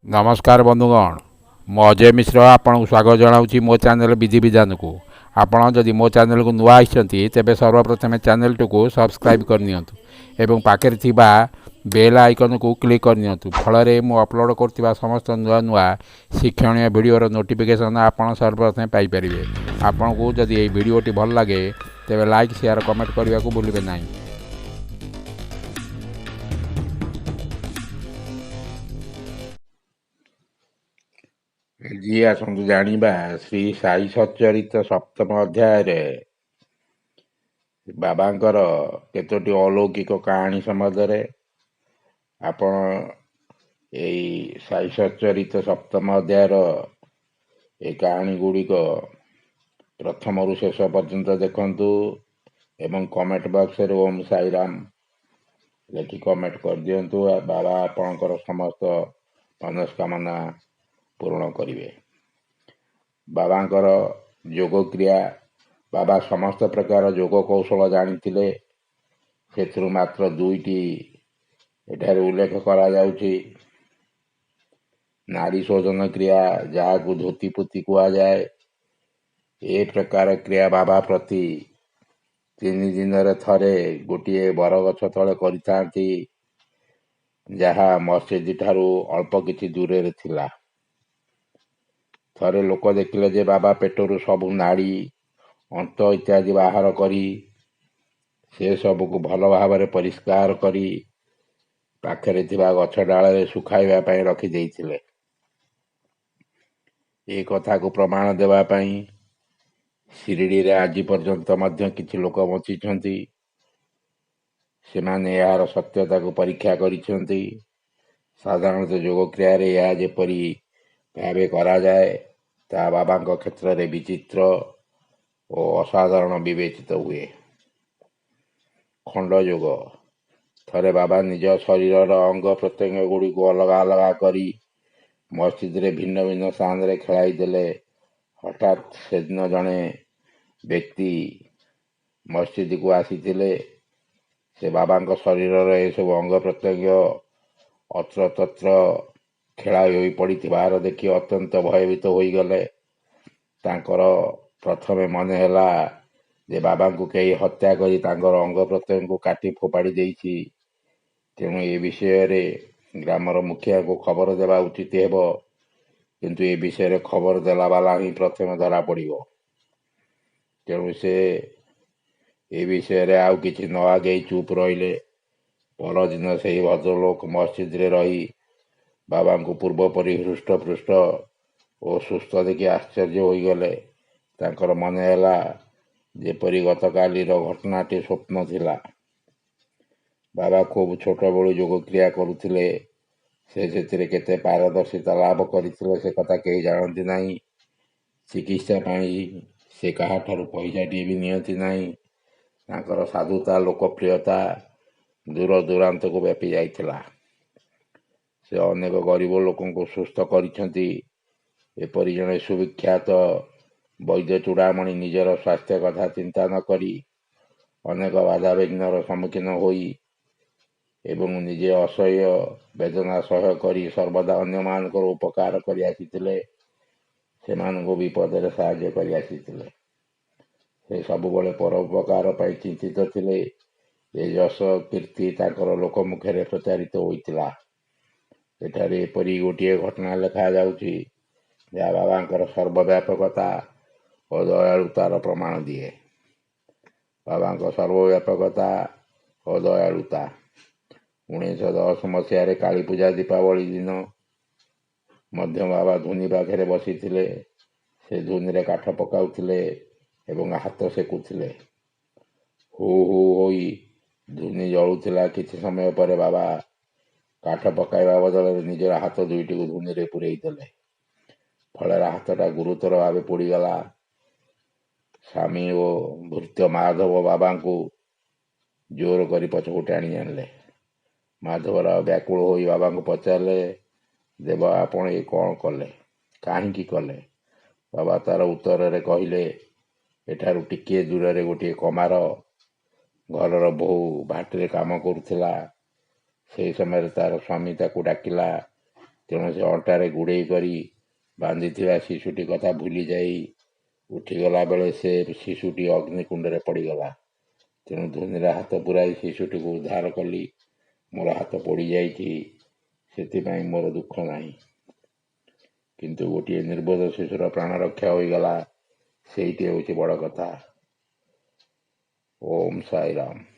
ନମସ୍କାର ବନ୍ଧୁଗଣ, ମୁଁ ଅଜୟ ମିଶ୍ର ଆପଣଙ୍କୁ ସ୍ୱାଗତ ଜଣାଉଛି ମୋ ଚ୍ୟାନେଲ ବିଧିବିଧାନକୁ। ଆପଣ ଯଦି ମୋ ଚ୍ୟାନେଲକୁ ନୂଆ ଆସିଛନ୍ତି, ତେବେ ସର୍ବପ୍ରଥମେ ଚ୍ୟାନେଲଟିକୁ ସବସ୍କ୍ରାଇବ୍ କରିନିଅନ୍ତୁ ଏବଂ ପାଖରେ ଥିବା ବେଲ୍ ଆଇକନ୍କୁ କ୍ଲିକ୍ କରିନିଅନ୍ତୁ। ଫଳରେ ମୁଁ ଅପଲୋଡ଼ କରୁଥିବା ସମସ୍ତ ନୂଆ ନୂଆ ଶିକ୍ଷଣୀୟ ଭିଡ଼ିଓର ନୋଟିଫିକେସନ୍ ଆପଣ ସର୍ବପ୍ରଥମେ ପାଇପାରିବେ। ଆପଣଙ୍କୁ ଯଦି ଏହି ଭିଡ଼ିଓଟି ଭଲ ଲାଗେ, ତେବେ ଲାଇକ୍, ସେୟାର, କମେଣ୍ଟ କରିବାକୁ ଭୁଲିବେ ନାହିଁ। ଆଜି ଆସନ୍ତୁ ଜାଣିବା ଶ୍ରୀ ସାଇ ସଚ୍ଚରିତ ସପ୍ତମ ଅଧ୍ୟାୟରେ ବାବାଙ୍କର କେତୋଟି ଅଲୌକିକ କାହାଣୀ ସମ୍ବନ୍ଧରେ। ଆପଣ ଏଇ ସାଇ ସଚ୍ଚରିତ ସପ୍ତମ ଅଧ୍ୟାୟର ଏ କାହାଣୀ ଗୁଡ଼ିକ ପ୍ରଥମରୁ ଶେଷ ପର୍ଯ୍ୟନ୍ତ ଦେଖନ୍ତୁ ଏବଂ କମେଣ୍ଟ ବକ୍ସରେ ଓମ୍ ସାଇରାମ ଲେଖି କମେଣ୍ଟ କରିଦିଅନ୍ତୁ। ବାବା ଆପଣଙ୍କର ସମସ୍ତ ମନସ୍କାମନା ପୂରଣ କରିବେ। ବାବାଙ୍କର ଯୋଗକ୍ରିୟା। ବାବା ସମସ୍ତ ପ୍ରକାର ଯୋଗ କୌଶଳ ଜାଣିଥିଲେ। ସେଥିରୁ ମାତ୍ର ଦୁଇଟି ଏଠାରେ ଉଲ୍ଲେଖ କରାଯାଉଛି। ନାରୀ ଶୋଧନ କ୍ରିୟା, ଯାହାକୁ ଧୋତି ପୋତି କୁହାଯାଏ। ଏ ପ୍ରକାର କ୍ରିୟା ବାବା ପ୍ରତି 3 ଦିନରେ ଥରେ ଗୋଟିଏ ବରଗଛ ତଳେ କରିଥାନ୍ତି, ଯାହା ମସଜିଦ ଠାରୁ ଅଳ୍ପ କିଛି ଦୂରରେ ଥିଲା। ଥରେ ଲୋକ ଦେଖିଲେ ଯେ ବାବା ପେଟରୁ ସବୁ ନାଡ଼ି, ଅନ୍ତ ଇତ୍ୟାଦି ବାହାର କରି ସେ ସବୁକୁ ଭଲ ଭାବରେ ପରିଷ୍କାର କରି ପାଖରେ ଥିବା ଗଛ ଡାଳରେ ଶୁଖାଇବା ପାଇଁ ରଖିଦେଇଥିଲେ। ଏ କଥାକୁ ପ୍ରମାଣ ଦେବା ପାଇଁ ଶିରିଡ଼ିରେ ଆଜି ପର୍ଯ୍ୟନ୍ତ ମଧ୍ୟ କିଛି ଲୋକ ବଞ୍ଚିଛନ୍ତି। ସେମାନେ ଏହାର ସତ୍ୟତାକୁ ପରୀକ୍ଷା କରିଛନ୍ତି। ସାଧାରଣତଃ ଯୋଗକ୍ରିୟାରେ ଏହା ଯେପରି ଭାବେ କରାଯାଏ, ତାହା ବାବାଙ୍କ କ୍ଷେତ୍ରରେ ବିଚିତ୍ର ଓ ଅସାଧାରଣ ବିବେଚିତ ହୁଏ। ଖଣ୍ଡଯୋଗ। ଥରେ ବାବା ନିଜ ଶରୀରର ଅଙ୍ଗ ପ୍ରତ୍ୟଙ୍ଗ ଗୁଡ଼ିକୁ ଅଲଗା ଅଲଗା କରି ମସଜିଦରେ ଭିନ୍ନ ଭିନ୍ନ ସ୍ଥାନରେ ଖେଳାଇ ଦେଲେ। ହଠାତ୍ ସେଦିନ ଜଣେ ବ୍ୟକ୍ତି ମସଜିଦକୁ ଆସିଥିଲେ। ସେ ବାବାଙ୍କ ଶରୀରର ଏସବୁ ଅଙ୍ଗ ପ୍ରତ୍ୟଙ୍ଗ ଅତ୍ରତତ୍ର ଖେଳାଇ ହୋଇ ପଡ଼ିଥିବାର ଦେଖି ଅତ୍ୟନ୍ତ ଭୟଭୀତ ହୋଇଗଲେ। ତାଙ୍କର ପ୍ରଥମେ ମନେ ହେଲା ଯେ ବାବାଙ୍କୁ କେହି ହତ୍ୟା କରି ତାଙ୍କର ଅଙ୍ଗ ପ୍ରତ୍ୟଙ୍ଗକୁ କାଟି ଫୋପାଡ଼ି ଦେଇଛି। ତେଣୁ ଏ ବିଷୟରେ ଗ୍ରାମର ମୁଖିଆଙ୍କୁ ଖବର ଦେବା ଉଚିତ ହେବ। କିନ୍ତୁ ଏ ବିଷୟରେ ଖବର ଦେଲାବାଲା ହିଁ ପ୍ରଥମେ ଧରା ପଡ଼ିବ। ତେଣୁ ସେ ଏ ବିଷୟରେ ଆଉ କିଛି ନ ଆଗେଇ ଚୁପ୍ ରହିଲେ। ପରଦିନ ସେହି ଭଦ୍ରଲୋକ ମସଜିଦରେ ରହି ବାବାଙ୍କୁ ପୂର୍ବପରି ହୃଷ୍ଟପୃଷ୍ଟ ଓ ସୁସ୍ଥ ଦେଖି ଆଶ୍ଚର୍ଯ୍ୟ ହୋଇଗଲେ। ତାଙ୍କର ମନେ ହେଲା ଯେପରି ଗତକାଲିର ଘଟଣାଟି ସ୍ୱପ୍ନ ଥିଲା। ବାବା ଖୁବ୍ ଛୋଟବେଳୁ ଯୋଗକ୍ରିୟା କରୁଥିଲେ। ସେ ସେଥିରେ କେତେ ପାରଦର୍ଶିତା ଲାଭ କରିଥିଲେ, ସେ କଥା କେହି ଜାଣନ୍ତି ନାହିଁ। ଚିକିତ୍ସା ପାଇଁ ସେ କାହାଠାରୁ ପଇସାଟିଏ ବି ନିଅନ୍ତି ନାହିଁ। ତାଙ୍କର ସାଧୁତା ଲୋକପ୍ରିୟତା ଦୂର ଦୂରାନ୍ତକୁ ବ୍ୟାପି ଯାଇଥିଲା। ସେ ଅନେକ ଗରିବ ଲୋକଙ୍କୁ ସୁସ୍ଥ କରିଛନ୍ତି। ଏପରି ଜଣେ ସୁବିଖ୍ୟାତ ବୈଦ୍ୟ ଚୂଡ଼ାମଣି ନିଜର ସ୍ୱାସ୍ଥ୍ୟ କଥା ଚିନ୍ତା ନ କରି ଅନେକ ବାଧାବିଘ୍ନର ସମ୍ମୁଖୀନ ହୋଇ ଏବଂ ନିଜେ ଅସହ୍ୟ ବେଦନା ସହ୍ୟ କରି ସର୍ବଦା ଅନ୍ୟମାନଙ୍କର ଉପକାର କରି ଆସିଥିଲେ, ସେମାନଙ୍କୁ ବିପଦରେ ସାହାଯ୍ୟ କରି ଆସିଥିଲେ। ସେ ସବୁବେଳେ ପରୋପକାର ପାଇଁ ଚିନ୍ତିତ ଥିଲେ। ଏ ଯଶ କୀର୍ତ୍ତି ତାଙ୍କର ଲୋକମୁଖରେ ପ୍ରଚାରିତ ହୋଇଥିଲା। ଏଠାରେ ଏପରି ଗୋଟିଏ ଘଟଣା ଲେଖାଯାଉଛି, ଯାହା ବାବାଙ୍କର ସର୍ବବ୍ୟାପକତା ଓ ଦୟାଳୁତାର ପ୍ରମାଣ ଦିଏ। ବାବାଙ୍କ ସର୍ବବ୍ୟାପକତା ଓ ଦୟାଳୁତା। 1910 ମସିହାରେ କାଳୀପୂଜା ଦୀପାବଳି ଦିନ ମଧ୍ୟ ବାବା ଧୁନି ପାଖରେ ବସିଥିଲେ। ସେ ଧୁନିରେ କାଠ ପକାଉଥିଲେ ଏବଂ ହାତ ସେକୁଥିଲେ। ହୁ ହୁ ହୋଇ ଧୁନି ଜଳୁଥିଲା। କିଛି ସମୟ ପରେ ବାବା କାଠ ପକାଇବା ବଦଳରେ ନିଜର ହାତ ଦୁଇଟିକୁ ଧୁନିରେ ପୂରେଇ ଦେଲେ। ଫଳରେ ହାତଟା ଗୁରୁତର ଭାବେ ପୋଡ଼ିଗଲା। ସ୍ୱାମୀ ଓ ଭୃତ୍ୟ ମାଧବ ବାବାଙ୍କୁ ଜୋର କରି ପଛକୁ ଟାଣି ଆଣିଲେ। ମାଧବରାଓ ବ୍ୟାକୁଳ ହୋଇ ବାବାଙ୍କୁ ପଚାରିଲେ, "ଦେବ, ଆପଣ ଏ କ'ଣ କଲେ? କାହିଁକି କଲେ?" ବାବା ତାର ଉତ୍ତରରେ କହିଲେ, "ଏଠାରୁ ଟିକିଏ ଦୂରରେ ଗୋଟିଏ କମାର ଘରର ବୋହୂ ଭାଟିରେ କାମ କରୁଥିଲା। ସେହି ସମୟରେ ତାର ସ୍ୱାମୀ ତାକୁ ଡାକିଲା। ତେଣୁ ସେ ଅଣ୍ଟାରେ ଗୁଡ଼େଇ କରି ବାନ୍ଧିଥିବା ଶିଶୁଟି କଥା ଭୁଲିଯାଇ ଉଠିଗଲା ବେଳେ ସେ ଶିଶୁଟି ଅଗ୍ନିକୁଣ୍ଡରେ ପଡ଼ିଗଲା। ତେଣୁ ଧୁନିରେ ହାତ ପୁରାଇ ଶିଶୁଟିକୁ ଉଦ୍ଧାର କଲି। ମୋର ହାତ ପୋଡ଼ିଯାଇଛି, ସେଥିପାଇଁ ମୋର ଦୁଃଖ ନାହିଁ। କିନ୍ତୁ ଗୋଟିଏ ନିର୍ବୋଧ ଶିଶୁର ପ୍ରାଣ ରକ୍ଷା ହୋଇଗଲା, ସେଇଟି ହେଉଛି ବଡ଼ କଥା। ଓମ୍ ସାଇରାମ।